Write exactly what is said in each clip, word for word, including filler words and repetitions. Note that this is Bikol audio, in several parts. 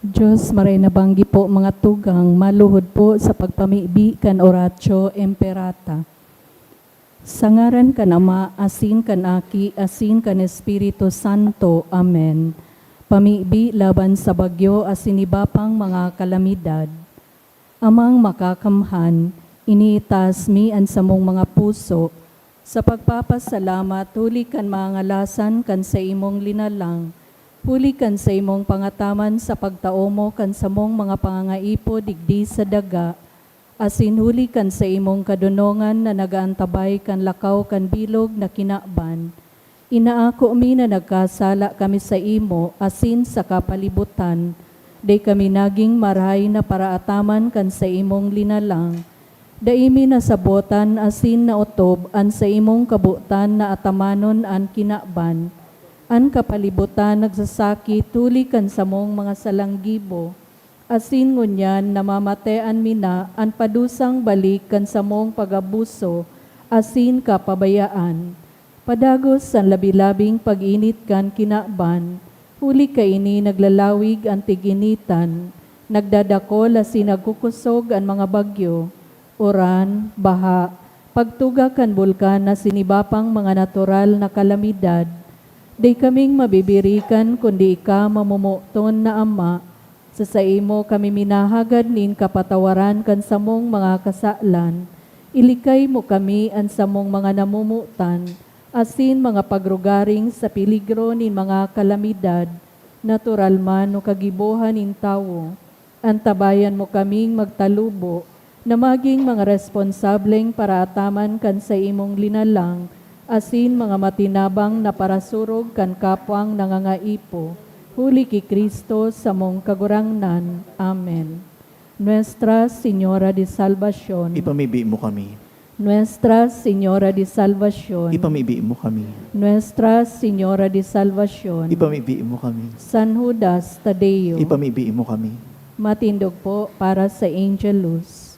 Diyos, maray na banggi po mga tugang, maluhod po sa pagpamibi kan Oratio Imperata. Sa ngaran kan Ama, asin kan Aki, asin kan Espiritu Santo. Amen. Pamibi laban sa bagyo asin iba pang mga kalamidad. Amang Makakamhan, iniitaas mi an samong mga puso sa pagpapasalamat huli kan mga ngalasan kan saimong linalang, huli kan saimong pangataman sa pagtao mo kan samong mga pangangaipo digdi sa daga, asin huli kan saimong kadonongan na nag-aantabay kan lakaw kan bilog na kinaban. Inaako mi na nagkasala kami saimo asin sa kapalibutan. Dai kami nagin marahay na paraataman kan saimong linalang. Dai mi nasabotan asin naotob an saimong kabotan na atamanon an kinaban. An kapalibutan nagsasakit huli kan samong mga salang gibo, asin ngunyan namamatean mi na an padusang balik kan samong pag-abuso asin kapabayaan. Padagos an labi-labing pag-init kan kinaban, huli kaini naglalawig an tig-initan, nagdadakol asin nagkukosog an mga bagyo, uran, baha, pagtuga kan bulkan asin iba pang mga natural na kalamidad. Dai kaming mabibirikan kundi ika, mamomoton na Ama, sa saimo kami minahagad nin kapatawaran kan samong mga kasalan. Ilikay mo kami an samong mga namomotan asin mga pagrugaring sa peligro nin mga kalamidad, natural man o kagibohan nin tawo. Antabayan mo kaming magtalubo na magin mga responsableng paraataman kan saimong linalang asin mga matinabang na parasurog kan kapwang nangangaipo, huli ki Cristo, samong Kagurangnan. Amen. Nuestra Señora de Salvacion. Ipamibi mo kami. Nuestra Señora de Salvacion. Ipamibi mo kami. Nuestra Señora de Salvacion. Ipamibi mo kami. San Judas Tadeo. Ipamibi mo kami. Matindog po para sa Angelus.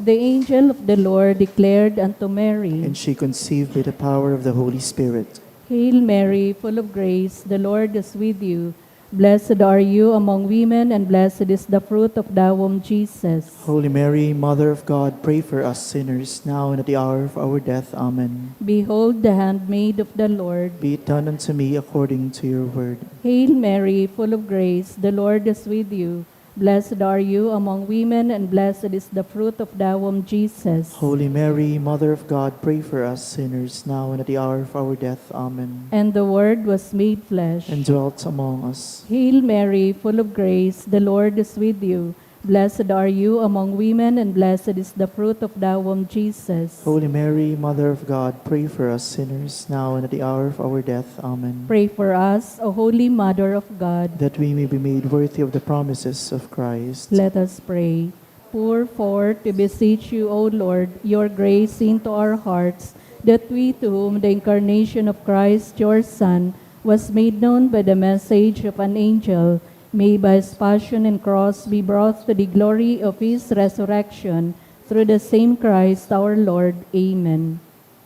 The angel of the Lord declared unto Mary, And she conceived by the power of the Holy Spirit. Hail Mary, full of grace, the Lord is with you. Blessed are you among women, and blessed is the fruit of thy womb, Jesus. Holy Mary, Mother of God, pray for us sinners, now and at the hour of our death. Amen. Behold the handmaid of the Lord. Be it done unto me according to your word. Hail Mary, full of grace, the Lord is with you. Blessed are you among women, and blessed is the fruit of thy womb, Jesus. Holy Mary, Mother of God, pray for us sinners, now and at the hour of our death. Amen. And the Word was made flesh. And dwelt among us. Hail Mary, full of grace, the Lord is with you. Blessed are you among women, and blessed is the fruit of thy womb, Jesus. Holy Mary, Mother of God, pray for us sinners, now and at the hour of our death. Amen. Pray for us, O Holy Mother of God. That we may be made worthy of the promises of Christ. Let us pray. Pour forth, we beseech you, O Lord, your grace into our hearts, that we, to whom the incarnation of Christ, your Son, was made known by the message of an angel, may by his passion and cross be brought to the glory of his resurrection, through the same Christ our Lord. Amen.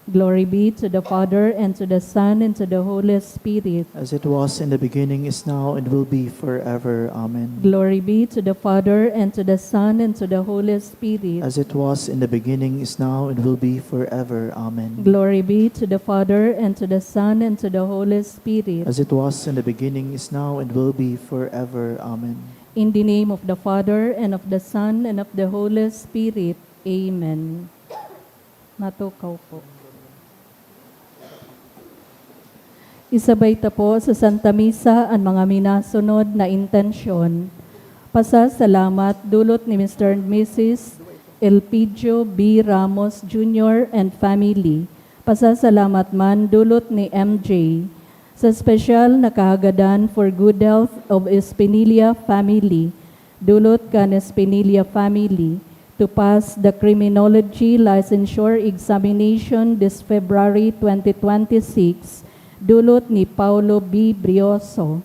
Glory be to the Father, and to the Son, and to the Holy Spirit. As it was in the beginning, is now, and will be forever. Amen. Glory be to the Father, and to the Son, and to the Holy Spirit. As it was in the beginning, is now, and will be forever. Amen. Glory be to the Father, and to the Son, and to the Holy Spirit. As it was in the beginning, is now, and will be forever. Amen. In the name of the Father, and of the Son, and of the Holy Spirit. Amen. Matukaw po. Isabay ta po sa Santa Misa an mga minasunod na intensyon. Pasasalamat dulot ni Mister and Missus Elpidio B. Ramos Junior and family. Pasasalamat man dulot ni M J. Sa espesyal na kahagadan for good health of Espinilla family, dulot kan Espinilla family, to pass the criminology licensure examination this February twenty twenty-six, dulot ni Paulo B. Brioso.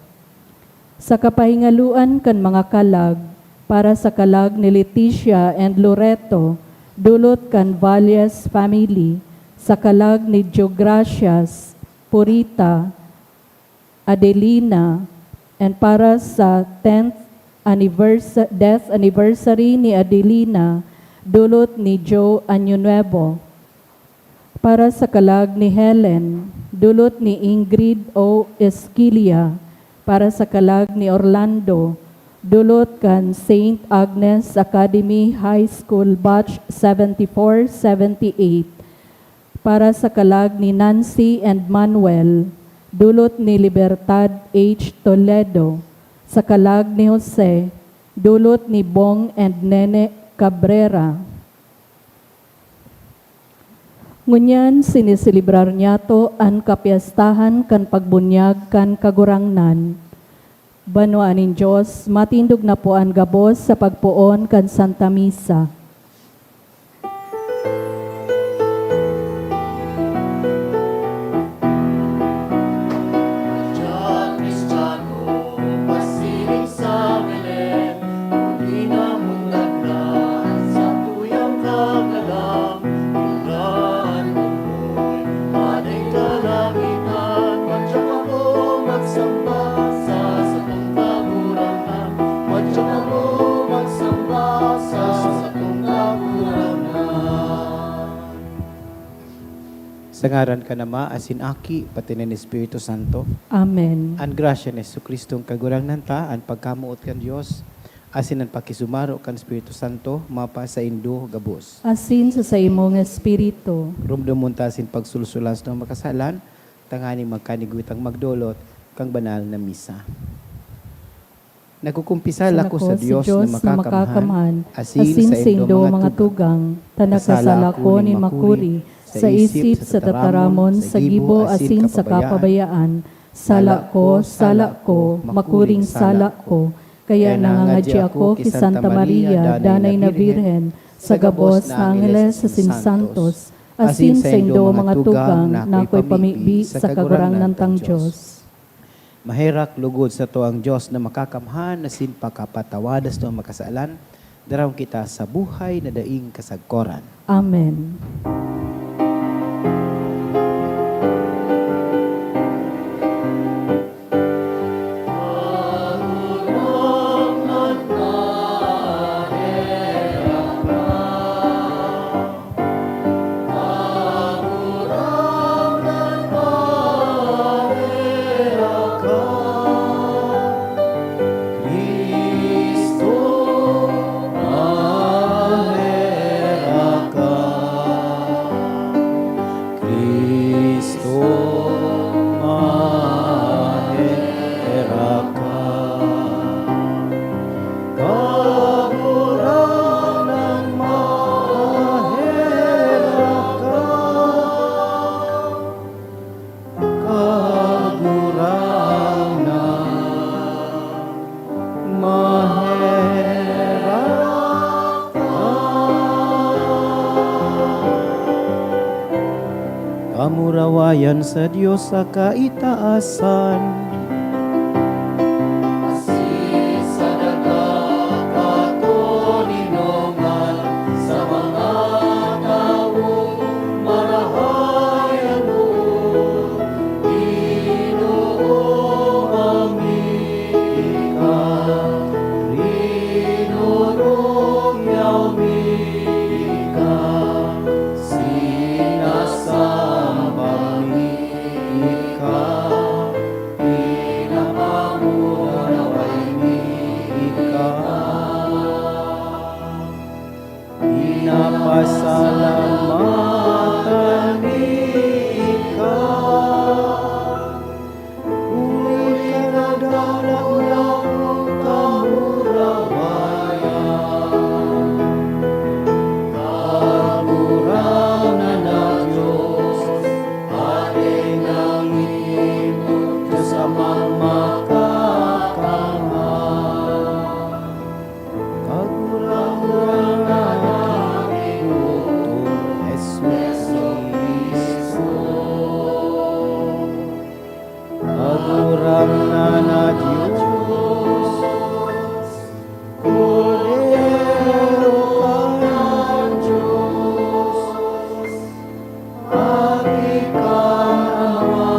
Sa kapahingaloan kan mga kalag, para sa kalag ni Leticia and Loreto, dulot kan Valles family, sa kalag ni Diogracias, Purita, Adelina, and para sa tenth anniversa-, death anniversary ni Adelina, dulot ni Joe Año Nuevo. Para sa kalag ni Helen, dulot ni Ingrid O. Esquilia. Para sa kalag ni Orlando, dulot kan Saint Agnes Academy High School Batch seventy-four seventy-eight. Para sa kalag ni Nancy and Manuel, dulot ni Libertad H. Toledo. Sa kalag ni Jose, dulot ni Bong and Nene Cabrera. Ngunyan, siniselebrar niyato an kapyestahan kan pagbunyag kan Kagurangnan. Banwaan nin Dios, matindog na po an gabos sa pagpoon kan Santa Misa. Sa ngaran kan Ama, asin Aki, pati nin Espiritu Santo. Amen. An grasya ni Jesu-Cristong Kagurangnan ta, an pagkamoot kan Dios, asin an pakisumaro kan Espiritu Santo, mapasaindo gabos. Asin sa saimong espiritu. Rumdomon ta asin pagsulsulas ng makasalan, tanganing magkanigwitang magdolot kang banal na misa. Nagkukumpisal ako sa Dios na makakamhan, asin saindo mga tugang, ta nagkasala ako nin makuri, sa isip, sa tataramon, sa gibo, asin sa kapabayaan. Sala ko, sala ko, makuring sala ko. Kaya nangangadyi ako ki Santa Maria, Danay na Birhen, sa gabos na angheles asin santos, asin saindo mga tugang na akoy pamibi sa Kagurangnan tang Dios. Maherak lugod sato ang Dios na makakamhan asin pakapatawad sa mga kasalan, darawon kita sa buhay na daing kasagkoran. Amen. Kagurangnan, maherak ka. Kagurangnan, maherak ka. Kamurawayan sa Dios sa kaitaasan. Asin sa daga katoninongan sa mga tawong marahay an boot. Ginoo, mami ika, rinurugyaw mi ika, sinasamba mi ika. Pinapangunaway mi ika. Pinapasalamatan mi ika. Huli kan dakula-dakul na kamurawayan. Kagurangnan na Dios, Hade nin langit, Dios Amang makakamhan. Kagurangnan na Dios, Jesu-Cristo. Kagurangnan na Dios, Kordero kan Dios, Aki kan Ama.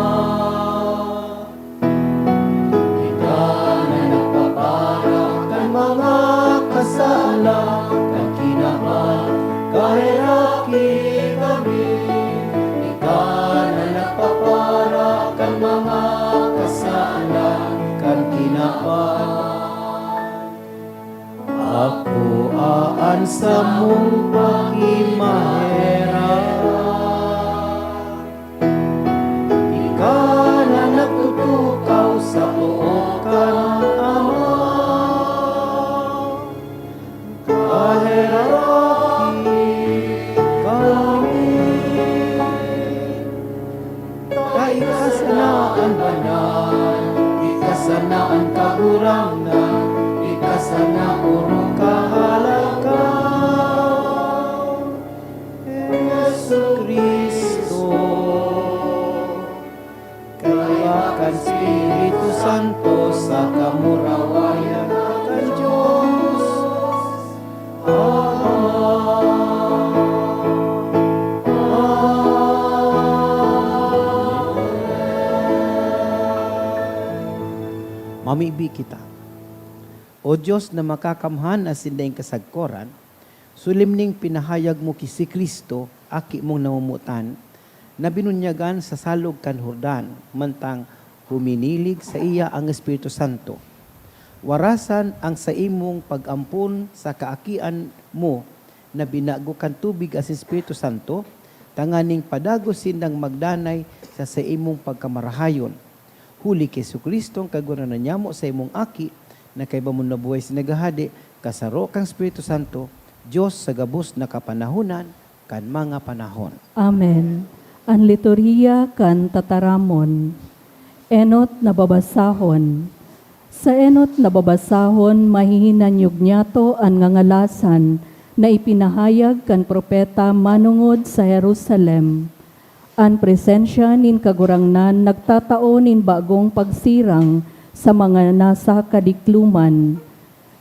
Samong pakimaherak, ika na nagtutukaw sa poon kan Ama. Paheraki kami. Ika sana an banal, ika sana an Kagurangnan, ika sana orog kahalakaw. Jesu-Cristo, kaiba kan Espiritu Santo sa kamurawayan kan Dios. Amen. Mamibi kita. O Dios na makakamhan asin daing kasagkoran, solemneng pinahayag mo ki si Cristo, Aki mong namomotan, na binunyagan sa salog kan Jordan, mantang huminilig saiya ang Espiritu Santo. Warasan an saimong pag-ampon sa kaakian mo na binago kan tubig asin Espiritu Santo, tanganing padagos sindang magdanay sa saimong pagkamarahayon. Huli ki Jesu-Cristo, an Kagurangnan nyamo, saimong Aki, na kaiba mo nabuhay asin naghahade, kasaro kan Espiritu Santo, Dios sa gabos na kapanahonan kan mga panahon. Amen. An liturhiya kan tataramon. Enot na babasahon. Sa enot na babasahon, mahihinanyog niyato an ngangalasan na ipinahayag kan propeta manongod sa Jerusalem. An presensya nin Kagurangnan nagtatao nin bagong pagsirang sa mga nasa kadikloman.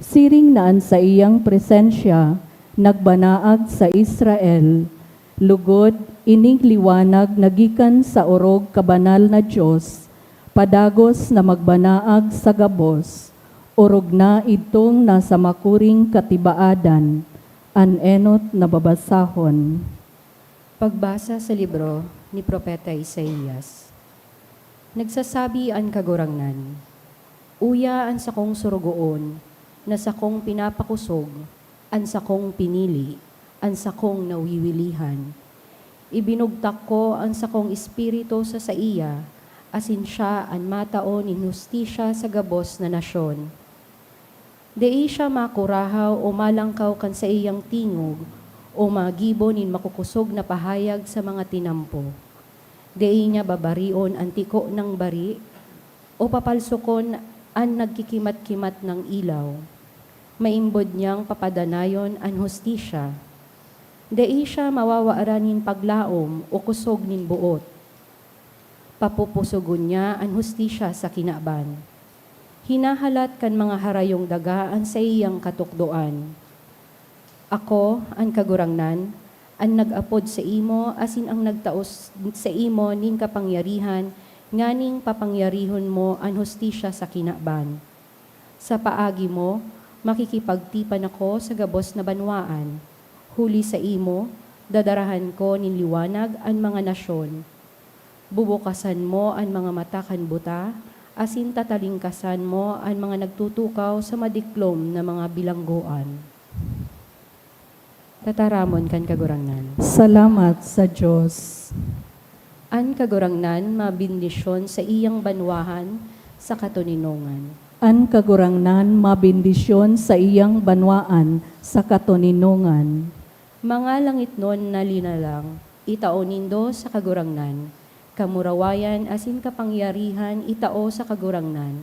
Siring na an saiyang presensya nagbanaag sa Israel, lugod ining liwanag na gikan sa orog kabanal na Dios, padagos na magbanaag sa gabos, orog na idtong nasa makuring katibaadan. An enot na babasahon. Pagbasa sa libro ni Propeta Isaias. Nagsasabi an Kagurangnan, "Uya an sakong sorogoon, na sakong pinapakosog, an sakong pinili, an sakong nawiwilihan. Ibinugtak ko an sakong Espiritu sa saiya, asin siya an matao nin hustisya sa gabos na nasyon." Dai siya makurahaw o malangkaw kan saiyang tingog, o magibo nin makukosog na pahayag sa mga tinampo. Dai niya babarion an tiko nang bari, o papalsokon an nagkikimat-kimat nang ilaw. Maimbod niyang papadanayon an hustisya. Dai siya mawawaran nin paglaom o kosog nin boot. Papupusogon niya an hustisya sa kinaban. Hinahalat kan mga harayong daga an saiyang katukdoan. Ako, an Kagurangnan, an nag-apod saimo asin an nagtao s-, saimo nin kapangyarihan nganing papangyarihon mo an hustisya sa kinaban. Sa paagi mo, makikipagtipan ako sa gabos na banwaan. Huli saimo, dadarahan ko nin liwanag an mga nasyon. Bubukasan mo an mga mata kan buta, asin tatalingkasan mo an mga nagtutukaw sa madiklom na mga bilanggoan. Tataramon kan Kagurangnan. Salamat sa Dios. An Kagurangnan mabendisyon sa iyang banwahan sa katoninongan. An Kagurangnan mabendisyon sa iyang banwaan sa katoninongan. Mga langitnon na linalang, itao nindo sa Kagurangnan. Kamurawayan asin kapangyarihan itao sa Kagurangnan.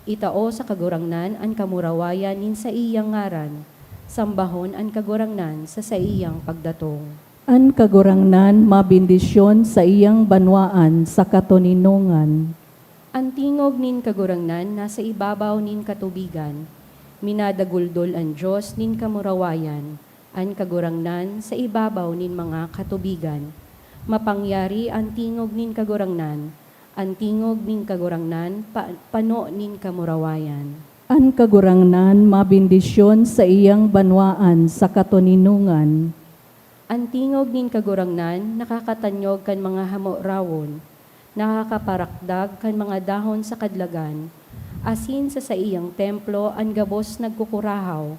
Itao sa Kagurangnan an kamurawayan nin saiyang ngaran. Sambahon an Kagurangnan sa saiyang pagdatong. An Kagurangnan mabendisyon saiyang banwaan sa katoninongan. An tingog nin Kagurangnan nasa ibabaw nin katubigan. Minadaguldol an Dios nin kamurawayan. An Kagurangnan sa ibabaw nin mga katubigan. Mapangyari an tingog nin Kagurangnan, an tingog nin Kagurangnan pa-, pano nin kamurawayan. An Kagurangnan mabendisyon saiyang banwaan sa katoninongan. An tingog nin Kagurangnan nakakatanyog kan mga hamorawon, nakakaparakdag kan mga dahon sa kadlagan, asin sa saiyang templo an gabos nagkukurahaw,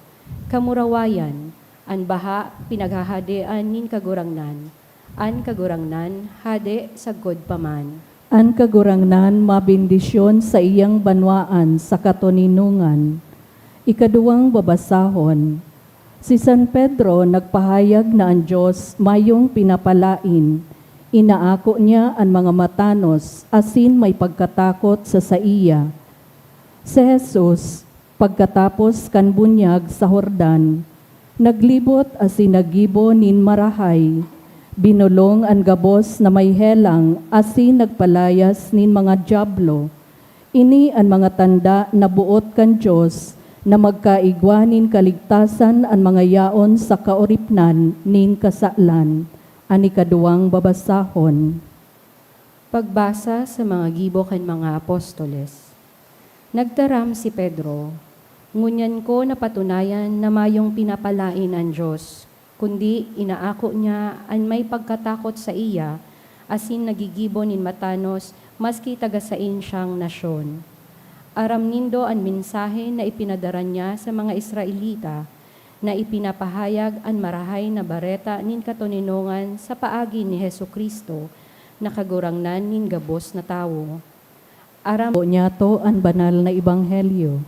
kamurawayan, An baha pinaghahadean nin Kagurangnan. An Kagurangnan hade sagkod pa man. An Kagurangnan mabendisyon sa iyang banwaan sa katoninongan. Ikaduwang babasahon. Si San Pedro nagpahayag na an Dios mayong pinapalaen. Inaako niya an mga matanos asin may pagkatakot sa saiya. Si Jesus, pagkatapos kan bunyag sa Jordan, naglibot asin naggibo nin marahay, binolong an gabos na may helang asin nagpalayas nin mga dyablo. Ini an mga tanda na boot kan Dios na magkaigwa nin kaligtasan an mga yaon sa kaoripnan nin kasalan. An ikaduwang babasahon. Pagbasa sa mga gibo kan mga apostoles. Nagtaram si Pedro, "Ngunyan ko napatunayan na mayong pinapalaen an Dios, kundi inaako niya an may pagkatakot saiya asin naggigibo nin matanos maski taga saen siyang nasyon. Aram nindo an mensahe na ipinadara niya sa mga Israelita, na ipinapahayag an Marahay na Bareta nin katoninongan sa paagi ni Jesu-Cristo na Kagurangnan nin gabos na tawo. Aram Niyato an banal na ebanghelyo.